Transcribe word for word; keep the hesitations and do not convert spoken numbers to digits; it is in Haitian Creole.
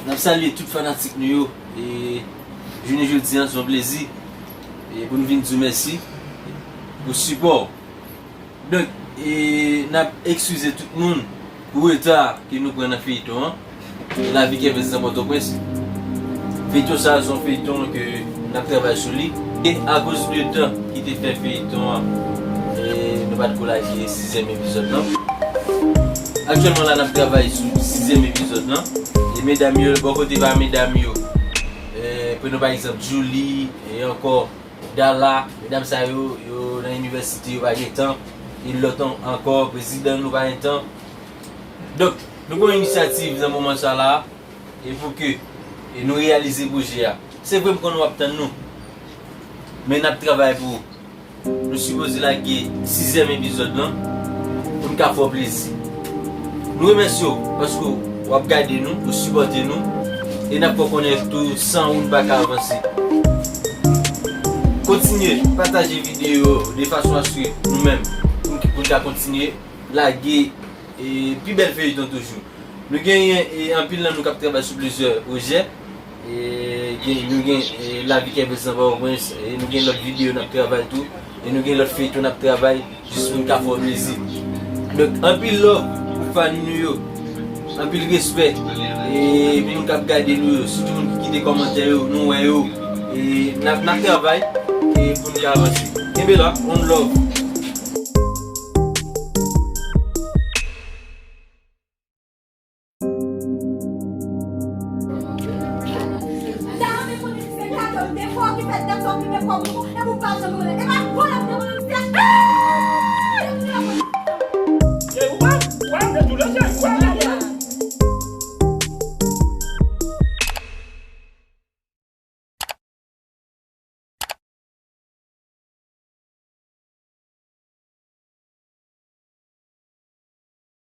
N ap salye tout fanatik nou yo. E jounen jodi a, se yon plezi e pou n vin di w mèsi pou sipò. Donk, e n ap eskize tout moun pou reta ke nou pran nan feyton an. Lavi Kèvens nan Pòtoprens. Feyton sa a se yon feyton ke n ap travay sou li. E akoz de tan ki te fè feyton an, e nou pa t ko lage sizyèm epizòd lan. Aktyèlman la, n ap travay sou sizyèm epizòd lan. E medam yo, bò kote pa medam yo, e, prenon pa egzanp Julie, e ankò Dala, medam sa yo, yo nan inivèsite, yo pa gen tan. E lòt an-, ankò, prezidan nou pa gen tan. Donk, nou pran inisyativ nan moman sa la, e pou ke, e nou reyalize pwojè a. Se vre, m konnen w ap tann nou, men n ap travay pou ou. Nou sipoze lage sizyèm epizòd lan pou n ka fè w plezi. Nou remèsye w paske w ap gade nou, ou sipòte nou, e n ap fè w konnen tou, san ou n pa ka avanse. Kontinye pataje videyo de fason aske nou menm, pou n, pou n ka kontinye lage e pi bèl feyton toujou. Nou genyen e anpil nan nou k ap travay sou plizyè pwojè. E gen, nou gen e Lavi Kèvens nan Pòtoprens, e nou gen lòt videyo n ap travay tou, e nou gen lòt feyton n ap travay jis pou n ka fè w plezi. Donk, anpil love pou fan nou yo, anpil respè. E pou moun k ap gade nou yo, sitou moun ki kite kòmantè yo, nou wè yo. E n ap, n ap travay e pou n ka avanse. Kenbe la, one love.